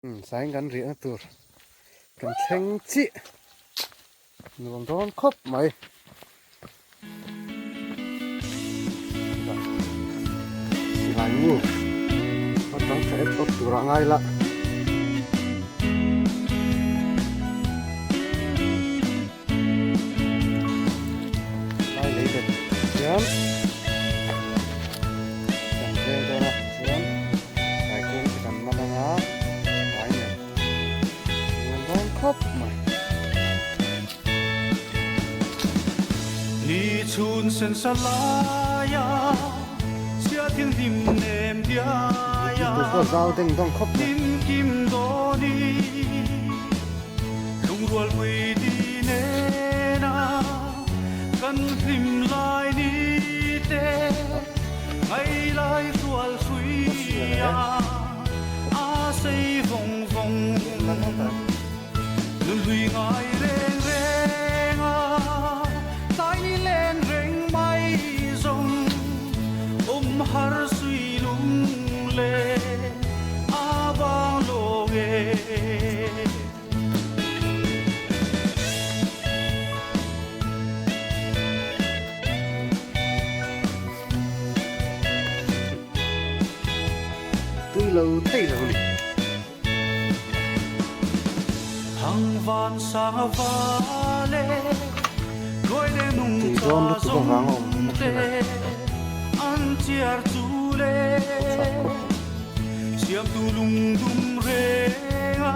Umm sain kan riahna tur kan thleng chiah nuam dawn khawp mai. Silai mu atang tha et awt turah ngai la. Lai lei bet hian kan veng dawn a chuan kaikung te kan man anga vai nen nuam dawn khawp mai. Ni chhun sen sa laia chhia thil hlim nem diaia Zau deng dawng khawp mai. Hlim kim dawni lungrual pui ti nena kan hlim lai ni te ngai lai hrual hruia a sei vawng vawng nun hlui ngai reng reng a tlai ni len reng mai zawng awm har sui lung le a vang lo nge. Tui lo thei lo ni. Thangvan sang a vale Tuai le nung Tui dawn cha lutuk avang a awm zawng a te hria. An chiar chu le Siamtu lungdum reng a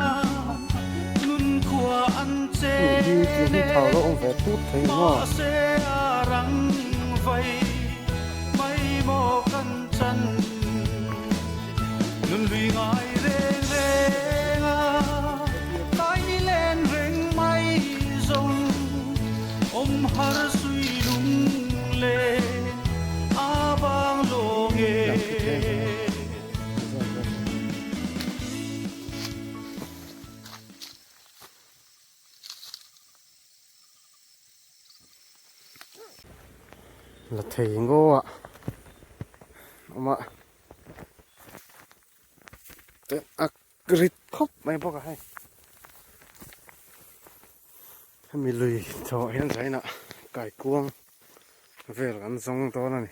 Nun khua an Hei hi chen tui hi e thau lo awm ve tut thei maw. Mahse a rang vai mai maw kan chan. Nun lui ngai reng reng a, tlai ni len reng mai zawng awm har sui lung le a vang lo nge. La thei ngaw a awm a. A rit khawp mai bawk a hei hemi lui chhoah hian zainah kaikuang vel an zawng dawn a ni.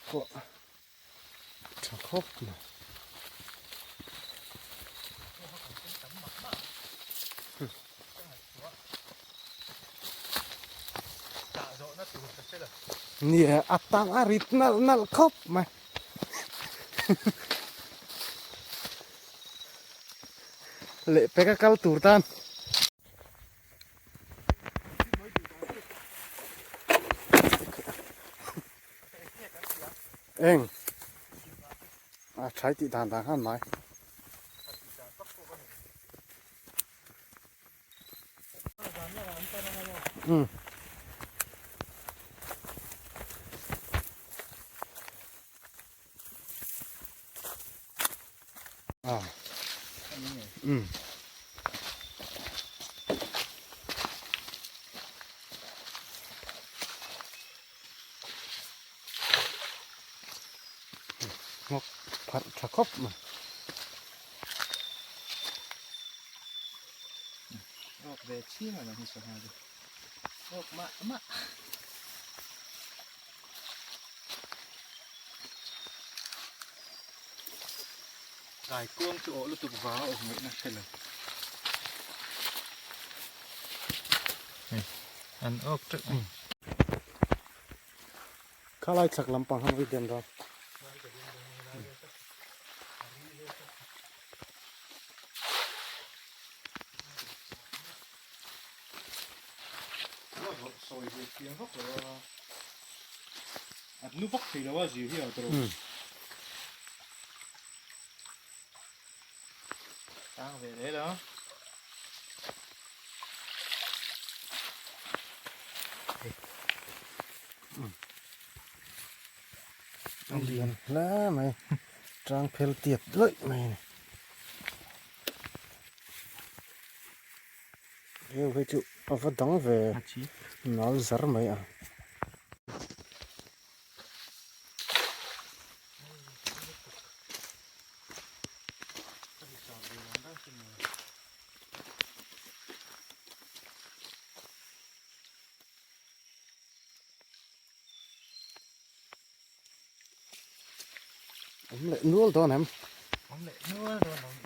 Pawh tha khawp mai. Nia a tang a rit nalh nalh khawp mai. Lehpek a kal tur tan. Eng a thai tih dan dan khan mai. Um. À. Ừ. Ngawk pharh tha khawp mai. Ngawk ve chhing a lo hi sangha chu. Ngawk mah mah. Tlai kuang chu awh lutuk vang a awm ngaihna hre lo. Hei an awk teuh mai. Khalai chhak lampang han ui den rawh. Sawi ve thiam vak lo a, a nu vak thei lo a zir hi a tawrh. Tang ve leh la. A lian hle mai tang phel tiat lawih mai a ni. Heng hi chu a va dang ve nal zar mai a. Awm leh nual dawn em? Awm leh nual dawn em?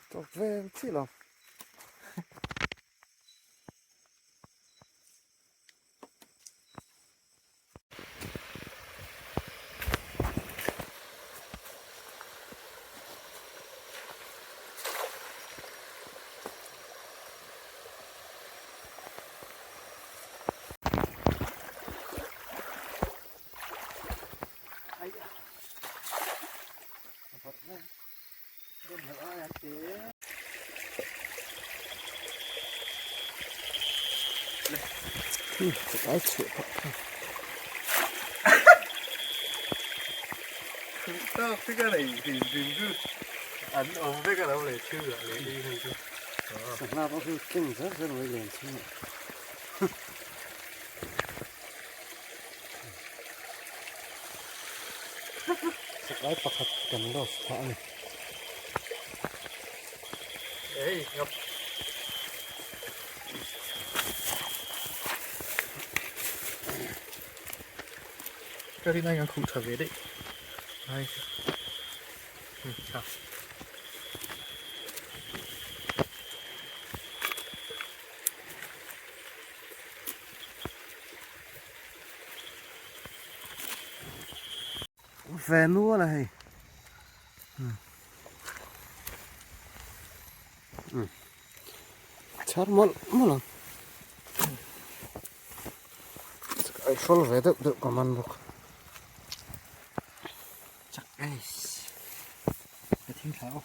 Tawp vel chiah lo. Ai chhuah phah kha. Tak te ka nei hrim hrim chu an awm vek a lo leh thil lah leh ei hei chu. Sangha pawh hi keng zel zel mai len chhungah. Sakai pakhat kan lost phah a ni. Ei ngap. Ka rin ai an khuh tha ve daih. Ai. Tha. Ve nual a hei. Chhar mawlh mawlh ang. Ai hrawl ve deuh deuh ka man bawk. Chak guys. Ka thing thla aw.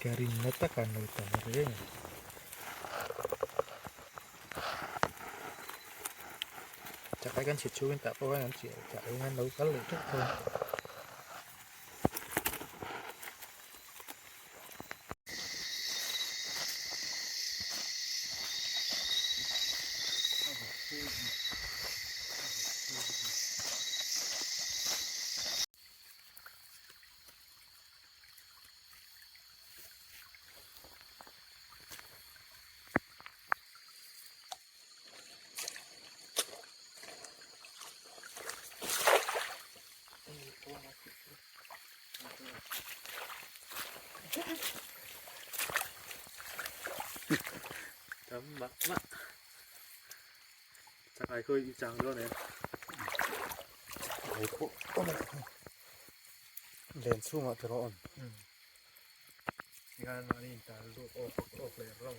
Ka rinna tak an lo tam reng a. Chakai kan chhit chhungin tah pawh hian an chiah chah in an lo kal leh teuh thung. Tam mah mah. Chakai khawi i chang dawn em? Chakai pawh awm a. Len chhungah te rawh awm. Tikhan mahni in tal lut awk awk leh ro a.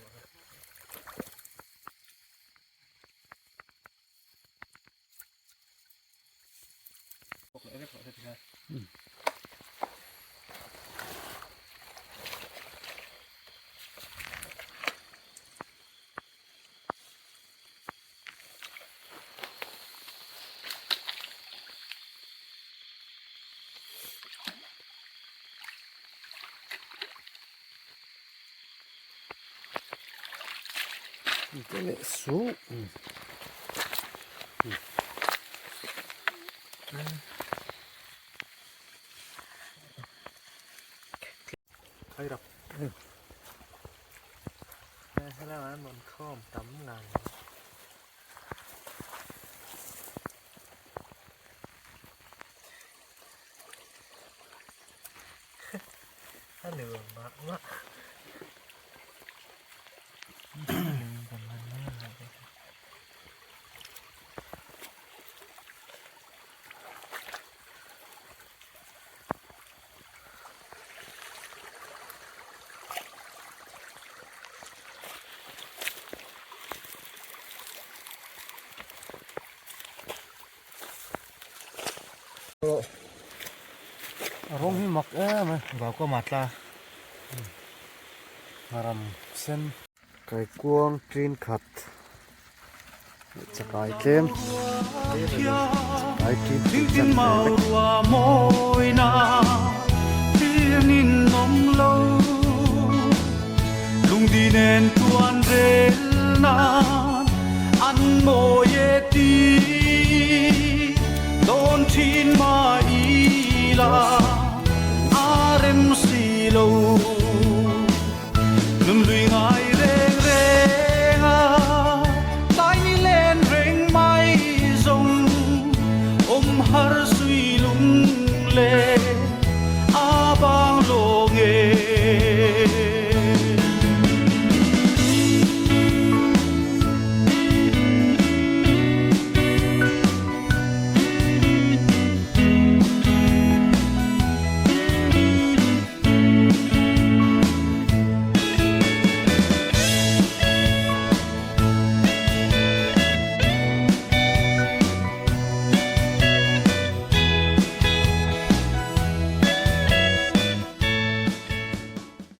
Te leh suh. Khai rap. Helaiah an rawn khawm tam ngang. A nuam mah mah. A rawng hi mak em a vau ka tla ram sen kaikuang ṭin khat chakai tlem chakai ṭin khat chan ve vek.